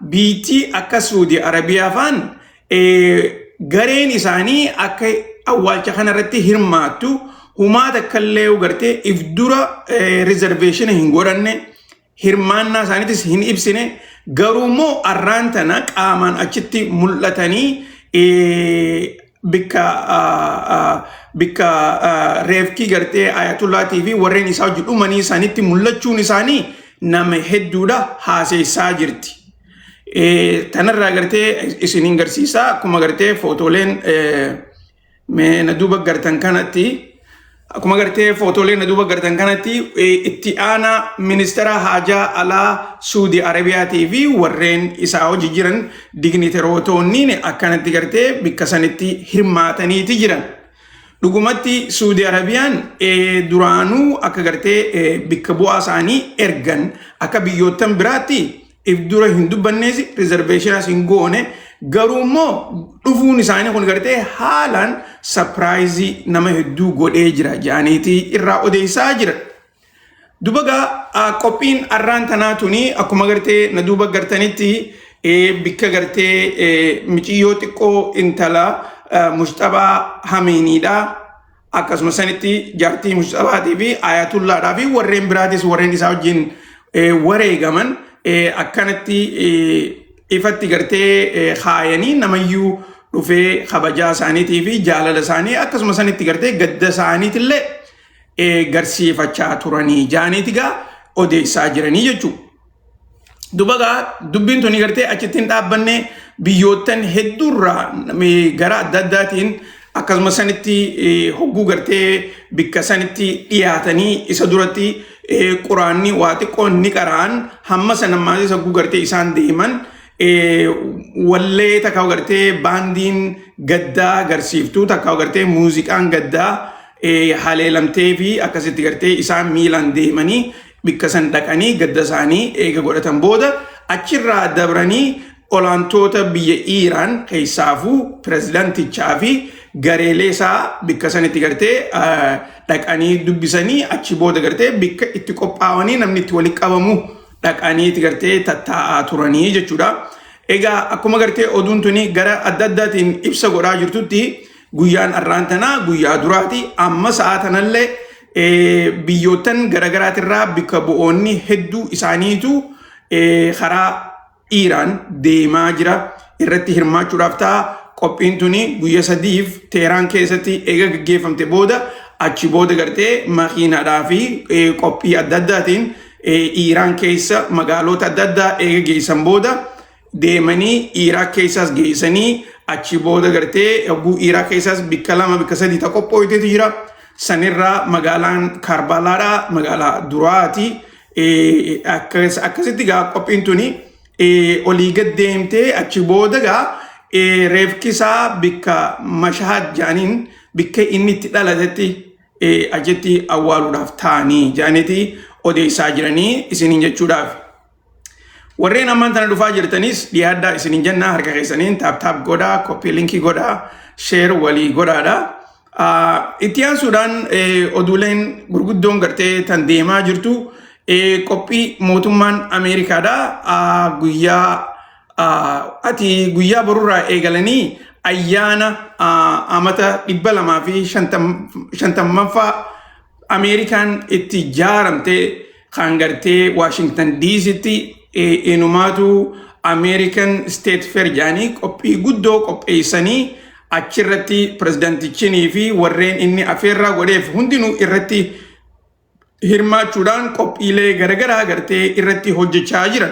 Biitii akka Suudi Arabiyaa faan gareen isaanii akka awwaalcha kanarratti hirmaattu humaa takkallee gartee if dura reservation hin godhanne, hirmaannaa isaaniitis hin ibsine. Garuu immoo arraan tana qaamaan achitti mul'atanii bikka reefkii gartee ayatullaatii fi warreen isaa hojii dhumanii isaanitti mul'achuun isaanii nama hedduudha haaseessaa jirti. Tanarraa gartee isiniin garsiisaa, akkuma gartee footooleen mee na duuba gartan kanatti, akkuma gartee footooleen na duuba gartan kanatti, itti aanaa ministeera haajaa alaa Suudi Arabiyaatii fi warreen isaa hojii jiran dignitarootonni akkanatti gartee bikka sanitti hirmaataniiti jiran. Dhugumatti Suudi Arabiyaan duraanuu akka gartee bikka bu'aa isaanii ergan akka biyyoottan biraatti if dura hin dubbannees, reservationas hin goone. Garuu immoo dhufuun isaanii kun gartee haalaan surprise nama hedduu godhee jira jedhaniiti irraa odeessaa jira. Duba gaa qophiin arraan tanaa tuni akkuma gartee na duuba gartanitti bikka gartee miciyyoo xiqqoo intala Mujtabaa Hameeniidha. Akkasuma sanitti jaartii Mujtabaatii fi Ayatullaadhaa fi warreen biraatis, warreen isaa wajjin wareegaman akkanatti ifatti gartee kaayanii, namayyuu dhufee kabajaa isaaniitii fi jaalala isaanii, akkasuma sanitti gartee gadda isaaniitillee garsiifachaa turanii jaaniiti gaa odeessaa jiranii jechuudha. Duba gaa dubbiin tuni gartee achitti hin dhaabbanne. Biyyoottan hedduurraa gara adda addaatiin akkasuma sanitti hogguu gartee bikka sanitti dhiyaatanii isa duratti quraanni waa xiqqoon ni qara'an. Hamma sana maatis hogguu gartee isaan deeman wallee takka gartee baandiin gaddaa garsiiftuu takka gartee muuziqaan gaddaa haleelamtee fi akkasitti gartee isaan miilaan deemanii bikka san dhaqanii gadda isaanii eega godhatan booda, achirraa dabranii olaantoota biyya Iiraan keessaafuu pirezidaantichaa fi gareelee isaa bikka sanitti gartee dhaqanii dubbisanii, achi booda gartee bikka itti qophaa'anii namni itti walitti qabamu dhaqanii gartee tattaa'aa turanii jechuudha. Egaa akkuma gartee oduun tuni gara adda addaatiin ibsa godhaa jirtutti, guyyaan arraan tanaa guyyaa duraati. Amma sa'a tanallee biyyoottan garaagaraatirraa bikka bu'oonni hedduu isaaniitu karaa Iiraan deemaa jira, irratti hirmaachuudhaaf ta'a. Qophiin tuni guyya 3f Teeraan keessatti eega gaggeeffamte booda, achi booda gartee makiinaadhaa fi qophii adda addaatiin Iiraan keessa magaalota adda addaa eega geessan booda, deemanii Iraaq keessaas geessanii, achi booda gartee hogguu Iraaq keessaas bikka lama bikka sadii ta qophooytetu jira. Sanirraa magaalaan Karbalaadhaa magaalaa duraati. Akkasitti gaa qophiin tuni olii gad deemtee, achi booda gaa reefkisaa bikka Mashaad jedhaniin, bikka inni itti dhalatetti achitti awwaaluudhaaf ta'anii jedhaniiti odeessaa jiranii isiniin jechuudhaaf. Warreen ammaan tana dhufaa jirtanis dhiyaaddaa isiniin jennaa. Harka keessaniin tap tap godhaa, copy link godhaa, share walii godhaadha. Itti aansuudhaan oduuleen gurguddoon gartee tan deemaa jirtu qophii mootummaan Ameerikaadha. Guyyaa ati guyyaa borurraa eegalanii ayyaana amata 250ffaa Ameerikaan itti jaaramte kan gartee Washington DCtti inumaatu American State Fair jedhanii qophii guddoo qopheessanii, achirratti pirezidaantichinii fi warreen inni afeerraa godheef hundinuu irratti hirmaachuudhaan qophiilee garagaraa gartee irratti hojjechaa jiran.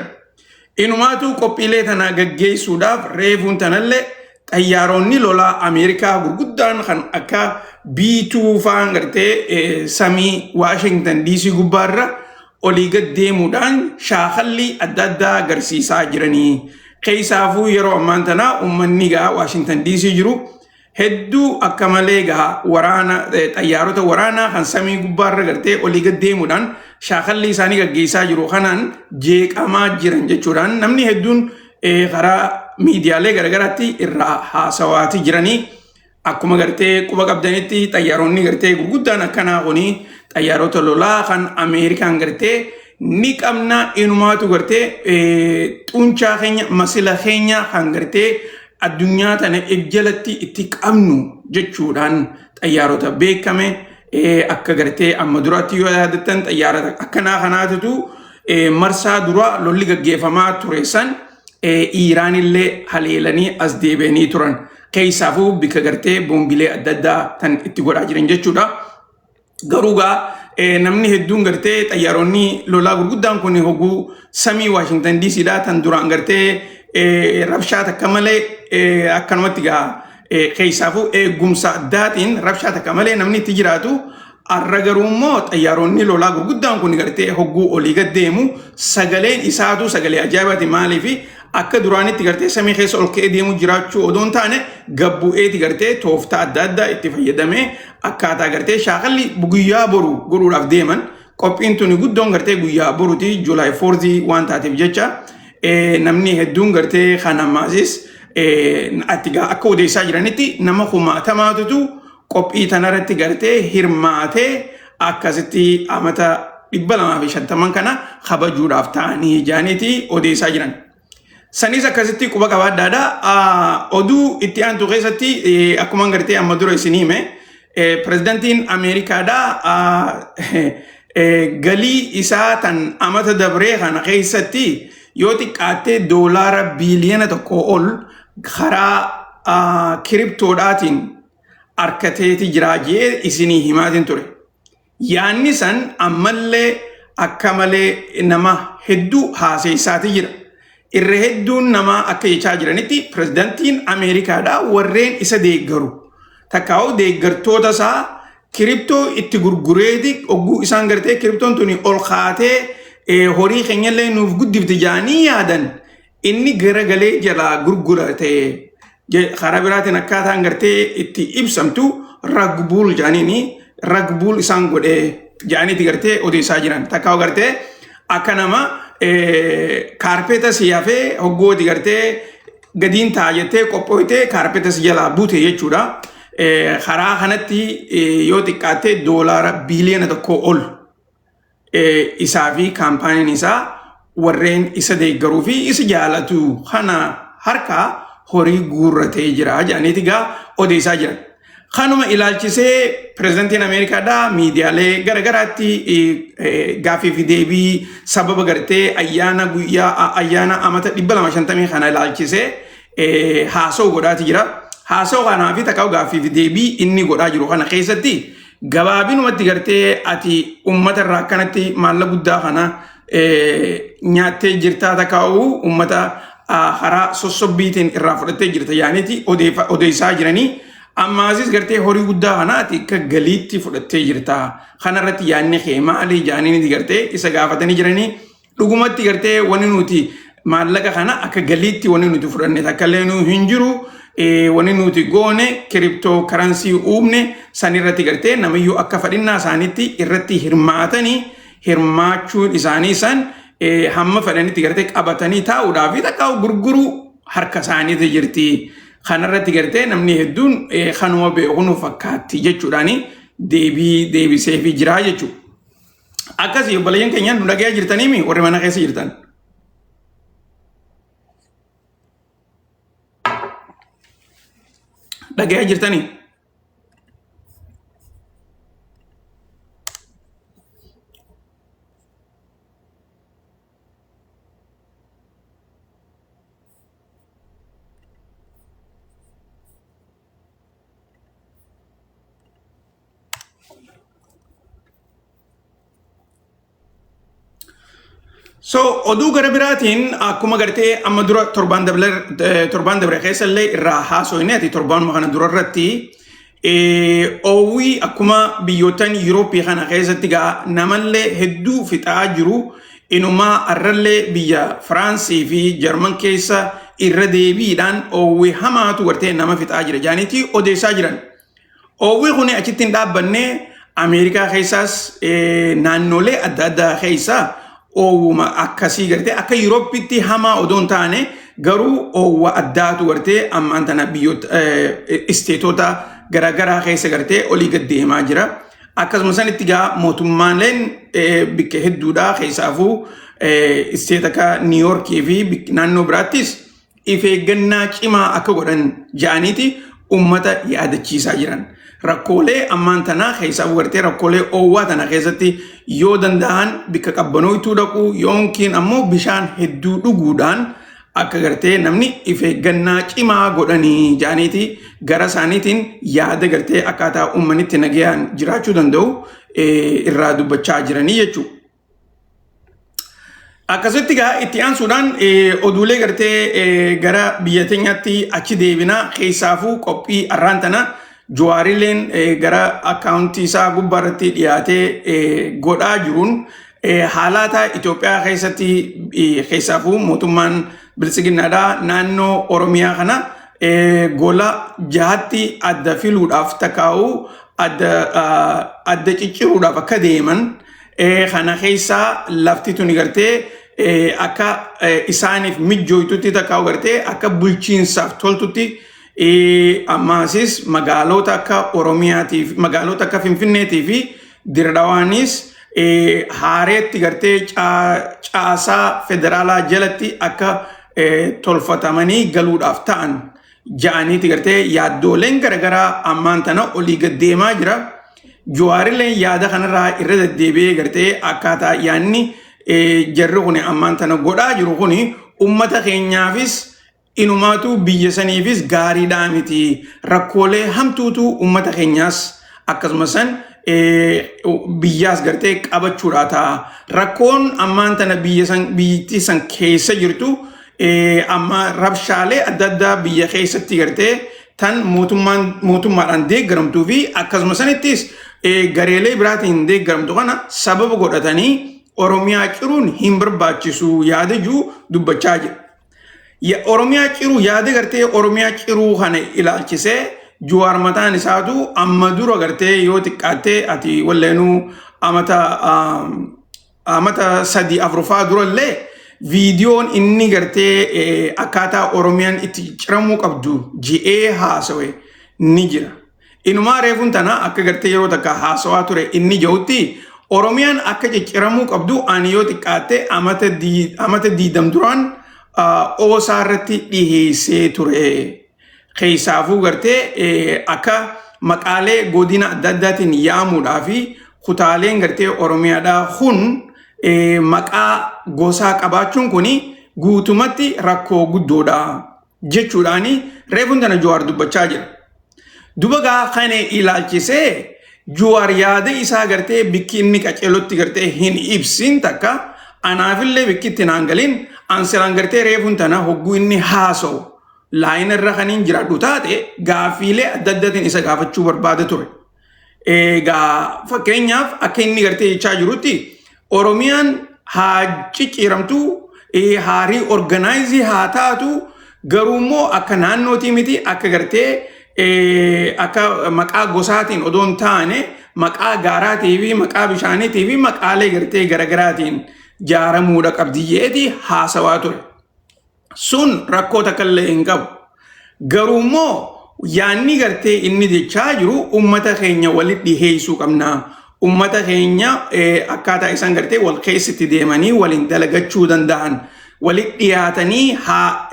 Inumaatu qophiilee tana gaggeessuudhaaf reefuun tanallee xayyaaronni lolaa Ameerikaa gurguddaan kan akka B2 faan gartee samii Washington DC gubbaarra olii gad deemuudhaan shaakalli adda addaa agarsiisaa jiranii. Keessaafuu yeroo ammaan tanaa uummanni gaa Washington DC jiru hedduu akka malee gaa waraana xayyaarota waraanaa kan samii gubbaarra gartee olii gad deemuudhaan shaakalli isaanii gaggeessaa jiru kanaan jeeqamaa jiran jechuudhaan namni hedduun karaa miidiyaalee garagaraatti irraa haasawaati jiranii. Akkuma gartee quba qabdanitti, xayyaaronni gartee gurguddaan akkanaa kuni xayyaarota lolaa kan Ameerikaan gartee ni qabna inumaatu gartee xuuncaa keenya masila keenya kan gartee addunyaa tana if jalatti itti qabnu jechuudhaan xayyaarota beekame akka gartee amma duraatti yoo yaadattan xayyaarota akkanaa kanaatutu marsaa dura lolli gaggeeffamaa ture san Iiraanillee haleelanii as deebi'anii turan. Keessaafuu bika gartee boombilee adda addaa tan itti godhaa jiran jechuudha. Garuu gaa namni hedduun gartee xayyaaronni lolaa gurguddaan kun hoguu samii Waashingtan DC dha tan duraan gartee rabshaa takka malee akkanumatti gaa keessaafuu eegumsa addaatiin rabshaa takka malee namni itti jiraatu arra garuu immoo xayyaaronni lolaa gurguddaan kun gartee hogguu olii gad deemu sagaleen isaatu sagalee ajaa'ibaati maaliif akka duraanitti gartee samii keessa ol ka'ee deemu jiraachuu odoo hin taane gabbu'eeti gartee tooftaa adda addaa itti fayyadamee akkaataa gartee shaakalli guyyaa boru godhuudhaaf deeman qophiin tuni guddoon gartee guyyaa boruti July 4 waan taateef jecha namni hedduun gartee kan ammaasis ati gaa akka odeessaa jiranitti nama kumaatamaatutu qophii tanarratti gartee hirmaatee akkasitti amata 250 kana kabajuudhaaf ta'anii jaaniiti odeessaa jiran. Sanis akkasitti quba qabaadhaadha. Oduu itti aantu keessatti akkuma gartee amma dura isin hime pirezidantiin Ameerikaadha galii isaa tan amata dabree kana keessatti yoo xiqqaattee doolaara biiliyoona 1 ol karaa kiriptoodhaatiin arkateeti jiraa jee isinii himaatiin ture. Yaanni san ammallee akka malee nama hedduu haaseessaati jira. Irra hedduun namaa akka jechaa jiranitti pirezidantiin Ameerikaadhaa warreen isa deeggaru takkaa'u deeggartoota isaa kiriptoo itti gurgureeti ogguu isaan gartee kiriptoon tuni ol kaatee horii keenyallee nuuf guddifti jaanii yaadan inni garagalee jalaa gurgurate karaa biraatiin akkaataan gartee itti ibsamtu ragbuul jaaniini ragbuul isaan godhee jaaniiti gartee odeessaa jiran takkaa gartee akka nama kaarpeeta si hafee hoggooti gartee gadiin ta'a jettee qophooytee kaarpeeta si jalaa bute jechuudha. Karaa kanatti yoo xiqqaatte doolaara biiliyoona 1 ol isaa fi kaampaaniin isaa warreen isa deeggaruu fi isa jaalatu kana harkaa horii guurratee jira jedhaniiti gaa odeessaa jiran. Kanuma ilaalchisee pirezidantiin Ameerikaadhaa miidiyaalee garagaraatti gaaffii fi deebii sababa gartee ayyaana guyyaa ayyaana amata 250 kana ilaalchisee haasa'u godhaati jira. Haasa'u kanaa fi takkaa gaaffii fi deebii inni godhaa jiru kana keessatti gabaabinumatti gartee ati uummata irraa akkanatti maallaqa guddaa kana nyaattee jirtaa takkaa'u uummata karaa sossobbiitiin irraa fudhattee jirta yaaniiti odeessaa jiranii. Ammaasis gartee horii guddaa kana ati akka galiitti fudhattee jirta. Kanarratti yaadni kee maali jaaniiti gartee isa gaafatanii jiranii. Dhugumatti gartee wanni nuti maallaqa kana akka galiitti wanni nuti fudhanne takka illee nu hin jiru. Wanni nuti goone kiriptoo karansii uumne sanirratti gartee namiyyuu akka fadhinnaa isaaniitti irratti hirmaatanii hirmaachuun isaanii san hamma fedhanitti gartee qabatanii taa'uudhaa fi takka gurguruu harka isaaniitti jirti. Kanarratti gartee namni hedduun kanuma beeku nu fakkaatti jechuudhaani deebii deebiseefii jira jechuudha. Akkasii obboleeyyan keenya nu dhagayaa jirtaniimi warri mana keessa jirtan. Dhagayaa jirtanii? So oduu gara biraatiin akkuma gartee amma dura torbaan dabre keessa illee irraa haasofne ati torbaanuma kana dura irratti oowwii akkuma biyyoottan Yurooppii kana keessatti gaa namallee hedduu fixaa jiru inumaa arrallee biyya Firaansii fi Jarman keessa irra deebiidhaan oowwii hamaatu gartee nama fixaa jira jaaniitii odeessaa jiran. Oowwi kun achitti hin dhaabbanne Ameerikaa keessaas naannolee adda addaa keessa oowwuma akkasii gartee akka Yuurooppitti hamaa odoo hin taane garuu oowwa addaatu gartee ammaan tana biyyoota isteetota garaagaraa keessa gartee olii gad deemaa jira. Akkasuma sanitti gaa mootummaaleen bikka hedduudhaa keessaafuu state akka New Yorkii fi naannoo biraattis if eeggannaa cimaa akka godhan ja'aniiti ummata yaadachiisaa jiran. Rakkoolee ammaan tanaa keessaafuu gartee rakkoolee oowwaa tana keessatti yoo danda'an bikka qabbanooytuu dhaquu yookiin ammoo bishaan hedduu dhuguudhaan akka gartee namni if eeggannaa cimaa godhanii ja'aniiti gara isaaniitiin yaada gartee akkaataa uummanni itti nagayaan jiraachuu danda'u irraa dubbachaa jiranii jechuudha. Akkasitti gaa itti aansuudhaan oduulee gartee gara biyya teenyaatti achi deebinaa. Keessaafuu qophii arraan tana Jawaarilleen gara akkaawuntii isaa gubbaa irratti dhiyaatee godhaa jiruun haalata Itoophiyaa keessatti keessaafuu mootummaan biltsiginnaadhaa naannoo Oromiyaa kana gola jahatti adda filuudhaaf takkaa'uu adda cicciruudhaaf akka deeman, kana keessaa lafti tuni gartee akka isaaniif mijjooytutti takkaa'u gartee akka bulchiinsaaf toltutti, ammaasis magaalota akka Oromiyaatiif magaalota akka Finfinneetii fi Dirdhawaanis haareetti gartee caasaa federaalaa jalatti akka tolfatamanii galuudhaaf ta'an ja'aniiti gartee yaaddooleen garaagaraa ammaan tana olii gad deemaa jira. Jawaarilleen yaada kanarraa irra deddeebi'ee gartee akkaataa yaadni jarri kun ammaan tana godhaa jiru kun ummata keenyaafis inumaatu biyya saniifis gaariidhaa miti. Rakkoolee hamtuutu ummata keenyaas akkasumas san biyyaas gartee qabachuudha ta'a. Rakkoon ammaan tana biyya san biyyittii san keessa jirtu amma rabshaalee adda addaa biyya keessatti gartee tan mootummaan mootummaadhaan deeggaramtuu fi akkasuma sanittis gareelee biraatiin deeggaramtu kana sababa godhatanii Oromiyaa ciruun hin barbaachisu yaada jiru dubbachaa jira. Oromiyaa ciruu yaada gartee Oromiyaa ciruu kana ilaalchisee Jawaar mataan isaatu amma dura gartee yoo xiqqaattee ati walleenuu amata 3 4faa durallee viidiyoon inni gartee akkaataa Oromiyaan itti ciramuu qabdu ji'ee haasawe ni jira. Inumaa reefuun tana akka gartee yeroo takka haasawaa ture inni jirutti Oromiyaan akka cicciramuu qabdu ani yoo xiqqaatte amata 20 duraan oosaa irratti dhiheessee ture. Keessaafuu gartee akka maqaalee godina adda addaatiin yaamuudhaa fi kutaaleen gartee Oromiyaadhaa kun maqaa gosaa qabaachuun kuni guutumatti rakkoo guddoodha jechuudhaani reefuun tana Jawaar dubbachaa jira. Duba gaa kana ilaalchisee Jawaar yaada isaa gartee bikki inni qaceelotti gartee hin ibsin takka anaafillee bikki itti naan galin ansilaan gartee reefuun tana hogguu inni haasa'u laayina irra kan hin jiraadhu taate gaaffiilee adda addaatiin isa gaafachuu barbaada ture. Egaa fakkeenyaaf akka inni gartee jechaa jirutti Oromiyaan haa cicciramtu, haa reorganize haa taatu, garuu immoo akka naannootii miti, akka gartee akka maqaa gosaatiin odoo hin taane maqaa gaaraatii fi maqaa bishaaniitii fi maqaalee gartee garagaraatiin jaaramuudha qabdiyyeeti haasawaa ture. Sun rakkoo takka illee hin qabu. Garuu immoo yaanni gartee inni jechaa jiru ummata keenya walitti dhiheessuu qabna. Ummata keenya akkaataa isaan gartee wal keessatti deemanii waliin dalagachuu danda'an walitti dhiyaatanii haa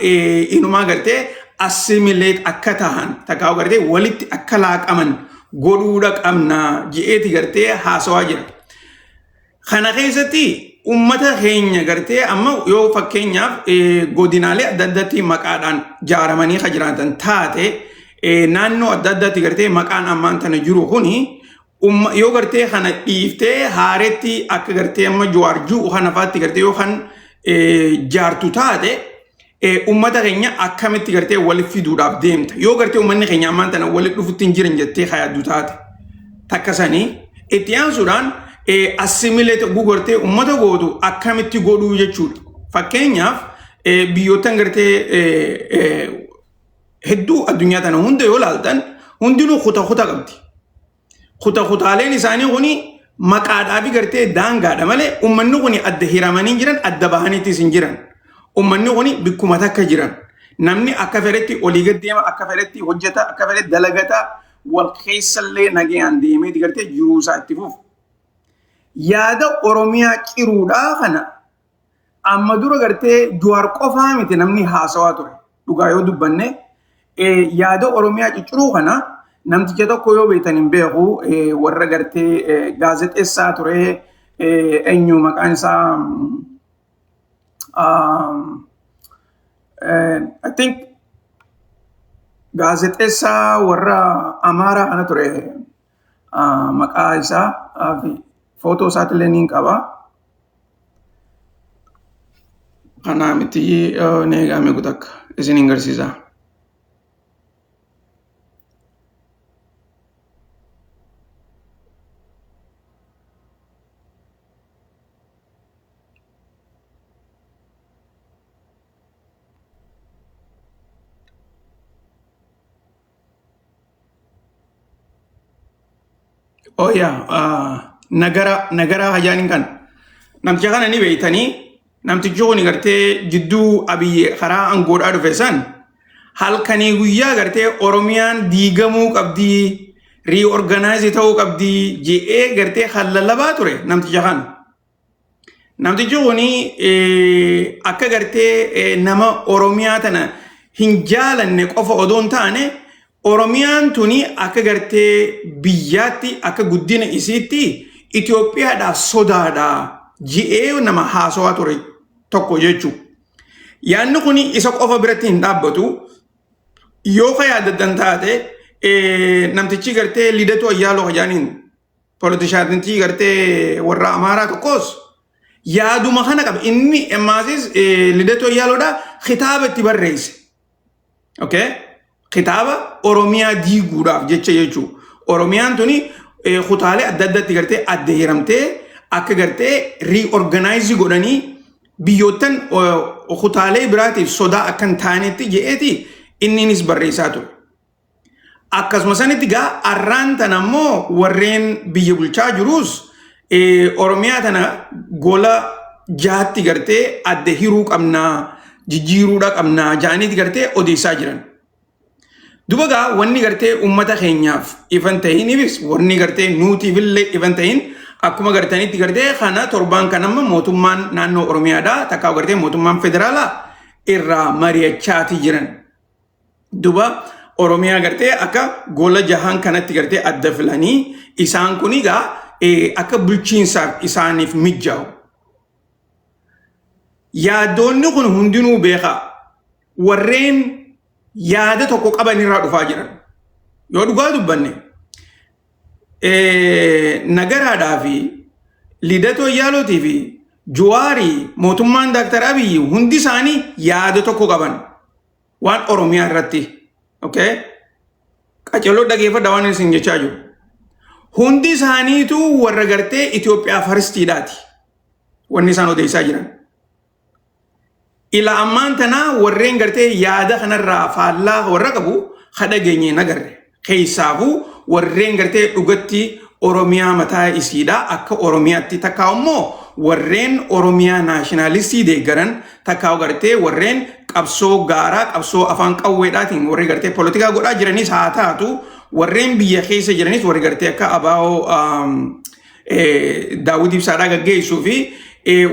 inumaa gartee assimilate akka tahan takkaa gartee walitti akka laaqaman godhuudha qabna je'eeti gartee haasawaa jira. Kana keessatti ummata keenya gartee amma yoo fakkeenyaaf godinaalee adda addaatti maqaadhaan jaaramanii kan jiraatan taate, naannoo adda addaatti gartee maqaan ammaan tana jiru kuni yoo gartee kana dhiiftee haaretti akka gartee amma Jawaar jiru kana faatti gartee yoo kan jaartu taate, ummata keenya akkamitti gartee walitti fiduudhaaf deemta? Yoo gartee uummanni keenya ammaan tana walitti dhufutti hin jiran jettee yaaddu taate, takka sanii itti aansuudhaan assimilate gartee ummata gootu akkamitti godhuu jechuudha. Fakkeenyaaf biyyoottan gartee hedduu addunyaa tana hunda yoo laaltan hundinuu kuta kuta qabdi. Kuta kutaaleen isaanii kuni maqaadhaa fi gartee daangaadha malee uummanni kuni adda hiramanii jiran adda bahaniitis hin jiran. Uummanni kuni bikkuma takka jiran. Namni akka fedhetti olii gad deema, akka fedhetti hojjeta, akka fedhetti dalagata. wal keessallee nagayaan deemeeti gartee jiruu isaa itti fufu. Yaada Oromiyaa ciruudhaa kana amma dura gartee Jawaar qofaa miti namni haasawaa ture. Dhugaa yoo dubbanne yaada Oromiyaa cicciruu kana namticha tokko yoo beektan hin beeku, warra gartee gaazexeessaa ture, eenyu maqaan isaa, I think gaazexeessaa warra Amaaraa kana ture, maqaa isaa fi footoo isaatillee niin qaba. Kanaa miti, ni eegame takka isin hin garsiisa. Oh yeah, Nagaraa Hajaaniin kan namticha kana ni beeytanii. Namtichi kun gartee jidduu Abiyyi karaa aangoodhaa dhufe san halkanii guyyaa gartee Oromiyaan diigamuu qabdii, reorganize ta'uu qabdii je'ee gartee kan lallabaa ture namticha kana. Namtichi kun akka gartee nama Oromiyaa tana hin jaalanne qofa odoo hin taane, Oromiyaan tuni akka gartee biyyaatti, akka guddina isiitti Itoophiyaadhaaf sodaadha je'ee nama haasawaa ture tokko jechuudha. Yaadni kun isa qofa biratti hin dhaabbatu. Yoo ka yaadaddan taate, namtichi gartee Lidatu Ayyaaloo Hajaaniin politishaantii gartee warra Amaaraa tokkos yaaduma kana qaba. Inni ammaasis Lidatu Ayyaaloodha kitaaba itti barreesse. Okay? Kitaaba Oromiyaa diiguudhaaf jecha jechuudha. Oromiyaan tuni kutaalee adda addaatti gartee adda hiramtee akka gartee reorganize godhanii biyyoottan kutaalee biraatiif sodaa akka hin taanetti je'eeti inninis barreessaa ture. Akkasuma sanitti gaa arraan tana immoo warreen biyya bulchaa jirus Oromiyaa tana gola jaatti gartee adda hiruu qabnaa, jijjiiruudha qabnaa ja'aniiti gartee odeessaa jiran. Duba gaa wanni gartee uummata keenyaaf ifan ta'iniifis, wanni gartee nuutiifillee ifan ta'in, akkuma gartanitti gartee kana torbaan kan amma mootummaan naannoo Oromiyaadhaa takkaa gartee mootummaan federaalaa irraa mari'achaati jiran. Duba Oromiyaa gartee akka gola jahan kanatti gartee adda filanii isaan kun egaa akka bulchiinsaaf isaaniif mijaa'u. Yaaddoonni kun hundinuu beekaa warreen yaada tokko qaban irraa dhufaa jiran. Yoo dhugaa dubbanne, Nagaraadhaa fi Lidatoo Ayyaalootii fi Juwaarii, mootummaan Daaktar Abiyyi hundi isaanii yaada tokko qaban waan Oromiyaa irratti. Okay? Qaceloo dhageeffadha waan isin jechaa jiru. Hundi isaaniitu warra gartee Itoophiyaa firstiidhaati. Wanni isaan odeessaa jiran. Ila ammaan tanaa warreen gartee yaada kanarraa faallaa warra qabu ha dhageenye hin agarre. Keessaafuu warreen gartee dhugatti Oromiyaa mataa isiidha akka Oromiyaatti, takkaa immoo warreen Oromiyaa nationalistii deeggaran, takkaa gartee warreen qabsoo gaaraa, qabsoo afaan qawweedhaatiin warri gartee poolitikaa godhaa jiranis haa taatu, warreen biyya keessa jiranis, warri gartee akka ABO Daawud Ibsaadhaa gaggeessuu fi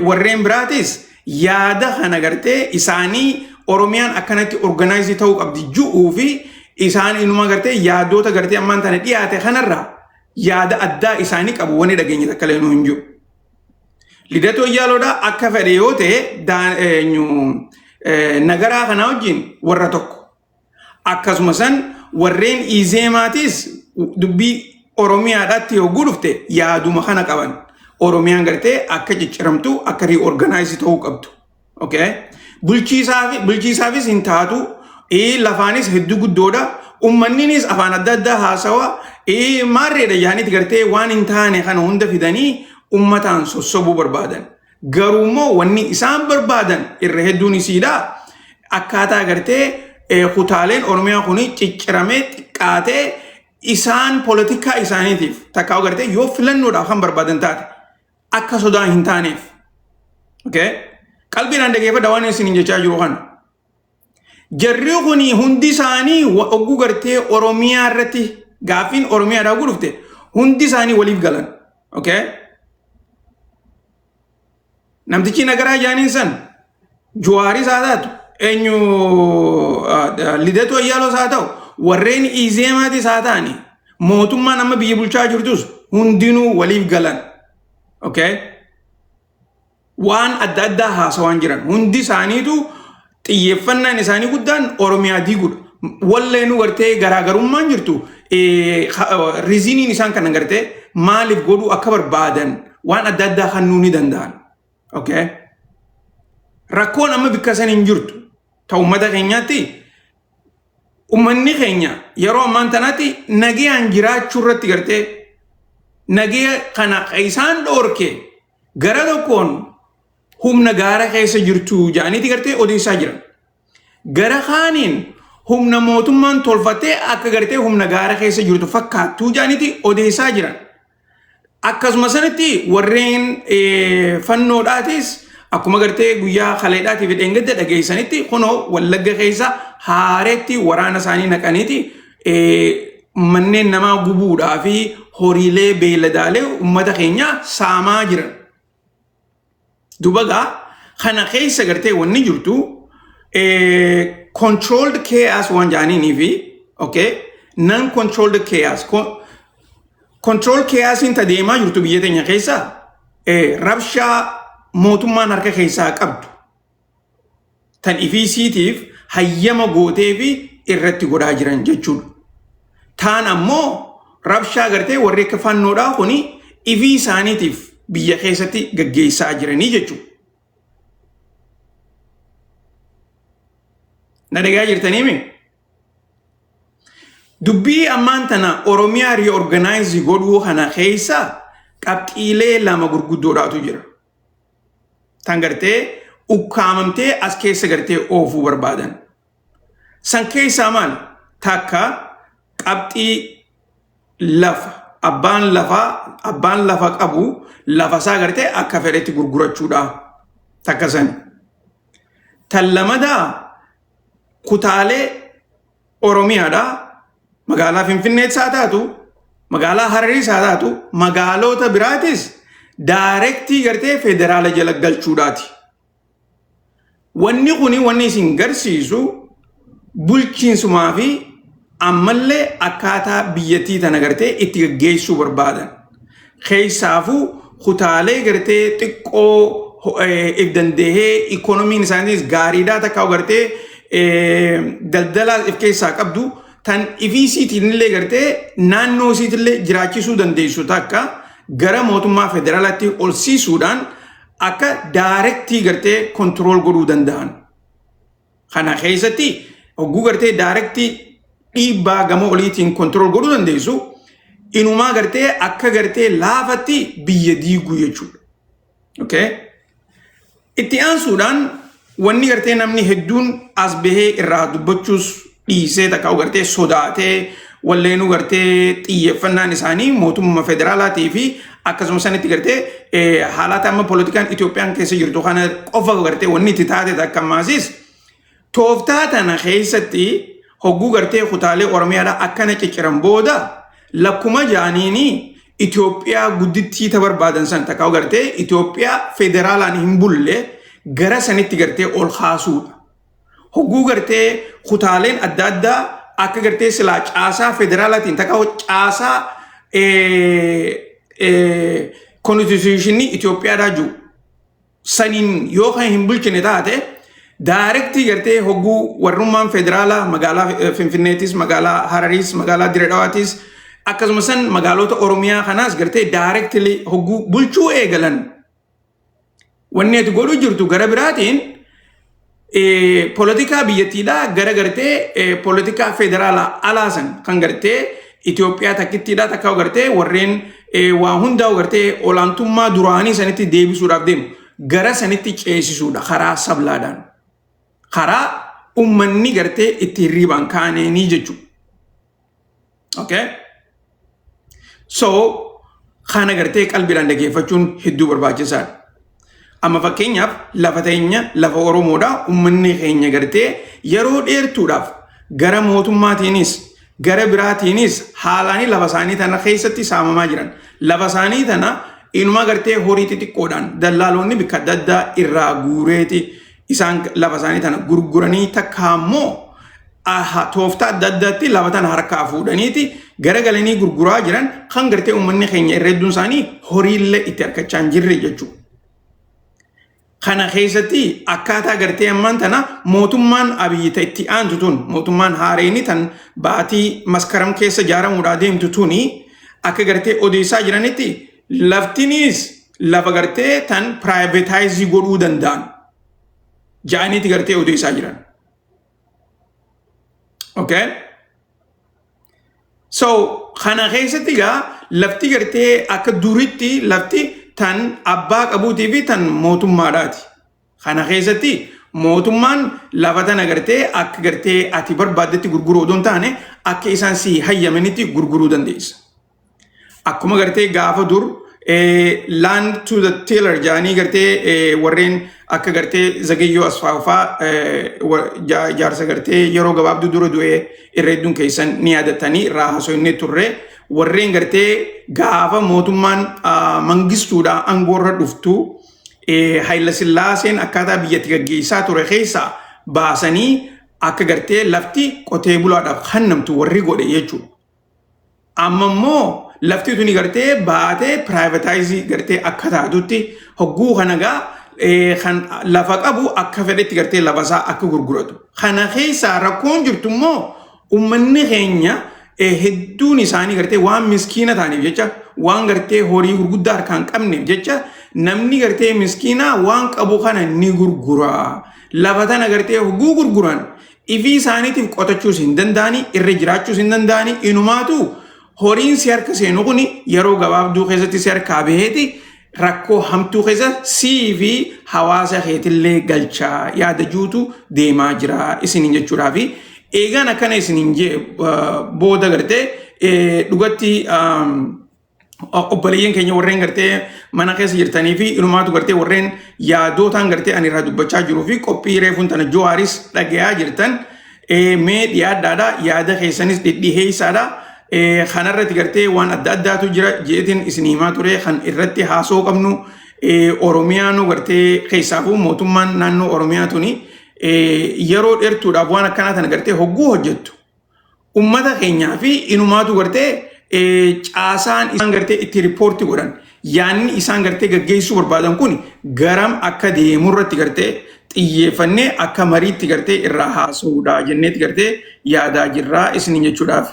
warreen biraatis yaada kana gartee isaanii Oromiyaan akkanatti organize ta'uu qabdi ju'uu fi isaan inuma gartee yaadota gartee ammaan tana dhiyaate kanarraa yaada addaa isaanii qabu wanni dhageenye takka illee hin jiru. Lidatoo Ayyaaloodhaa akka fedhe yoo ta'e Nagaraa kanaa wajjin warra tokko. Akkasuma san warreen Izeemaatis dubbii Oromiyaadhaatti yogguu dhufte yaaduma kana qaban. Oromiyaan gartee akka cicciramtu, akka reorganize ta'uu qabdu. Okay? Bulchiisaafis hin taatu. Lafaanis hedduu guddoodha. Uummanninis afaan adda addaa haasawa. Maarreedha yaanitti gartee waan hin taane kana hunda fidanii uummataan sossobuu barbaadan. Garuu immoo wanni isaan barbaadan irra hedduun isiidha. Akkaataa gartee kutaaleen Oromiyaa kun cicciramee xiqqaatee isaan poolitikaa isaaniitiif takkaa gartee yoo filannoodhaaf kan barbaadan taate akka sodaa hin taaneef. Okay? Qalbiidhaan dhageeffadha waan isin jechaa jiru kana. Jarri kun hundi isaanii ogguu gartee Oromiyaa irratti Gaaffiin Oromiyaadhaa hogguu dhufte hundi isaanii waliif galan. Okay? Namtichi nagaraa jaaniin san Juwaaris haa taatu, eenyu, Lidatu Ayyaaloos haa ta'u, warreen Izeemaatis haa ta'ani, mootummaan amma biyya bulchaa jirtus hundinuu waliif galan. Okay? Waan adda addaa haasawaan jiran hundi isaaniitu xiyyeeffannaan isaanii guddaan Oromiyaa diiguudha. Walleenuu gartee garaagarummaan jirtu, reasoniin isaan kana gartee maaliif godhuu akka barbaadan waan adda addaa kennuu ni danda'an. Okay? Rakkoon amma bikka san hin jirtu. Ta uummata keenyaatti, uummanni keenya yeroo ammaan tanaatti nagayaan jiraachuu irratti gartee nagaya kana isaan dhoorke gara tokkoon humna gaara keessa jirtu jedhaniiti gartee odeessaa jiran. Gara kaaniin humna mootummaan tolfattee akka gartee humna gaara keessa jirtu fakkaattuu jedhaniiti odeessaa jiran. Akkasuma sanatti warreen fannoodhaatis akkuma gartee guyyaa kaleedhaatii fi dheengadda dhageessanitti kunoo Wallagga keessa haareetti waraana isaanii naqaniiti manneen namaa gubuudhaa fi horiilee beeyladaalee uummata keenyaa saamaa jiran. Duba gaa kana keessa gartee wanni jirtu controlled chaos waan jedhaniinii fi, okay, non controlled chaos. Control chaosiin ta deemaa jirtu biyya teenya keessa rabshaa mootummaan harka keessaa qabdu tan ifiisiitiif hayyama gootee fi irratti godhaa jiran jechuudha. Taan ammoo rabshaa gartee warri akka fannoodhaa kuni ifii isaaniitiif biyya keessatti gaggeessaa jiranii jechuudha. Na dhagaa jirtaniimi? Dubbii ammaan tana Oromiyaa reorganize godhuu kana keessa qabxiilee lama gurguddoodhaatu jira. Tan gartee ukkaamamtee as keessa gartee oofuu barbaadan. San keessaa maal? Takka, qabxii lafa abbaan lafaa, abbaan lafa qabu lafa isaa gartee akka fedhetti gurgurachuudha. Takka sani. Tan lamadaa kutaalee Oromiyaadha. Magaalaa Finfinneettis haa taatu, magaalaa Harariis haa taatu, magaalota biraatis directly gartee federaala jala galchuudhaati. Wanni kuni wanni isin garsiisu bulchiinsumaa fi ammallee akkaataa biyyattii tana gartee itti gaggeessuu barbaadan. Keessaafuu kutaalee gartee xiqqoo if dandahee ikoonomiin isaaniis gaariidhaa takka gartee daldalaa if keessaa qabdu, tan ifii isiitiin illee gartee naannoo isiitillee jiraachisuu dandeessu takka gara mootummaa federaalaatti ol siisuudhaan akka directly gartee control godhuu danda'an. Kana keessatti hogguu gartee directly dhiibbaa gama oliitiin control godhuu dandeessu, inumaa gartee akka gartee laafatti biyya diiguu jechuudha. Okay? Itti aansuudhaan wanni gartee namni hedduun as bahee irraa dubbachuus dhiisee takka gartee sodaatee walleenuu gartee xiyyeeffannaan isaanii mootummaa federaalaatii fi akkasuma sanitti gartee haalata amma poolitikaan Itoophiyaan keessa jirtu kana qofa gartee wanni itti taate takka ammaasiis tooftaa tana keessatti hogguu gartee kutaalee Oromiyaadhaa akkana cicciran booda lakkuma jaaniini Itoophiyaa guddittii ta barbaadan san takka gartee Itoophiyaa federaalaan hin bulle gara sanitti gartee ol kaasuudha. Hogguu gartee kutaaleen adda addaa akka gartee silaa caasaa federaalaatiin takka caasaa constitutionii Itoophiyaadhaa jiru saniin yoo kan hin bulchine taate, directly gartee hogguu warrummaan federaalaa magaalaa Finfinneetis, magaalaa Harariis, magaalaa Diredhawaatis, akkasuma san magaalota Oromiyaa kanaas gartee directly hogguu bulchuu eegalan, wanni ati godhuu jirtu gara biraatiin poolitikaa biyyattiidhaa gara gartee poolitikaa federaalaa alaasan kan gartee Itoophiyaa takkittiidhaa takka gartee warreen waa hundaa gartee olaantummaa duraanii sanitti deebisuudhaaf deemu gara sanitti ceesisuudha karaa sablaadhaan. Karaa ummanni gartee itti hirriibaan kaaneenii jechuudha. Okay? So kana gartee qalbiidhaan dhageeffachuun hedduu barbaachisaadha. Amma fakkeenyaaf lafa teenya, lafa Oromoodha, uummanni keenya gartee yeroo dheertuudhaaf gara mootummaatiinis Gara biraatiinis haalaanii lafa isaanii tana keessatti saamamaa jiran. Lafa isaanii tana inuma gartee horii xixiqqoodhaan dallaalonni bakka adda addaa irraa guureeti isaan lafa isaanii tana gurguranii, takka ammoo tooftaa adda addaatti lafa tana harkaa fuudhaniiti garagalanii gurguraa jiran, kan gartee uummanni keenya irra hedduun isaanii horiillee itti harkachaa hin jirre jechuudha. Kana keessatti akkaataa gartee ammaan tana mootummaan Abiyyi ta itti aantu tun, mootummaan haareeni tan baatii Maskaram keessa ijaaramuudhaa deemtu tuni, akka gartee odeessaa jiranitti laftiniis lafa gartee tan privatize godhuu danda'an ja'aniiti gartee odeessaa jiran. Okay? So kana keessatti egaa lafti gartee akka duritti lafti tan abbaa qabuutii fi tan mootummaadhaati. Kana keessatti mootummaan lafa tana gartee akka gartee ati barbaaddetti gurguruu odoo hin taane, akka isaan si hayyamanitti gurguruu dandeessa. Akkuma gartee gaafa dur land to the tiller jedhanii gartee warreen akka gartee Zagayyoo Asfaafaa, jaarsa gartee yeroo gabaabduu dura du'ee, irra hedduun keessan ni yaadatanii, irraa haasofnee turre, warreen gartee gaafa mootummaan Mangistuudha aangoorra dhuftu Hayila Sillaaseen akkaataa biyyatti gaggeessaa ture keessaa baasanii akka gartee lafti qotee bulaadhaaf kennamtu warri godhe jechuudha. Amma immoo lafti tuni gartee baatee privatize gartee akka taatutti hogguu kana gaa kan lafa qabu akka fedhetti gartee lafa isaa akka gurguratu. Kana keessaa rakkoon jirtu immoo uummanni keenya hedduun isaanii gartee waan miskiina ta'aniif jecha, waan gartee horii gurguddaa harkaan qabneef jecha, namni gartee miskiinaa waan qabu kana ni gurgura. Lafa tana gartee hogguu gurguran ifii isaaniitiif qotachuus hin danda'ani, irra jiraachuus hin danda'ani. Inumaatu horiin si harka seenu kun yeroo gabaabduu keessatti si harkaa baheeti rakkoo hamtuu keessa sii fi hawaasa keetillee galchaa yaada juutu deemaa jira isiniin jechuudhaa. Fi eegaan akkana isiniin jee booda gartee dhugatti obboleeyyan keenya warreen gartee mana keessa jirtanii fi inumaatu gartee warreen yaadootaan gartee ani irraa dubbachaa jiruu fi qophii reefuun tana Jawaaris dhagayaa jirtan, mee dhiyaadhaadha, yaada keessanis dhidhiheessaadha. Kanarratti gartee waan adda addaatu jira jeetiin isin himaa ture. Kan irratti haasoo qabnu Oromiyaanuu gartee keessaafuu mootummaan naannoo Oromiyaa tuni yeroo dheertuudhaaf waan akkanaa tana gartee hogguu hojjettu ummata keenyaa fi inumaatu gartee caasaan isaan gartee itti report godhan, yaanni isaan gartee gaggeessuu barbaadan kun garam akka deemurratti gartee xiyyeeffannee akka mariitti gartee irraa haasa'uudha jenneetti gartee yaadaa jirraa isiniin jechuudhaaf.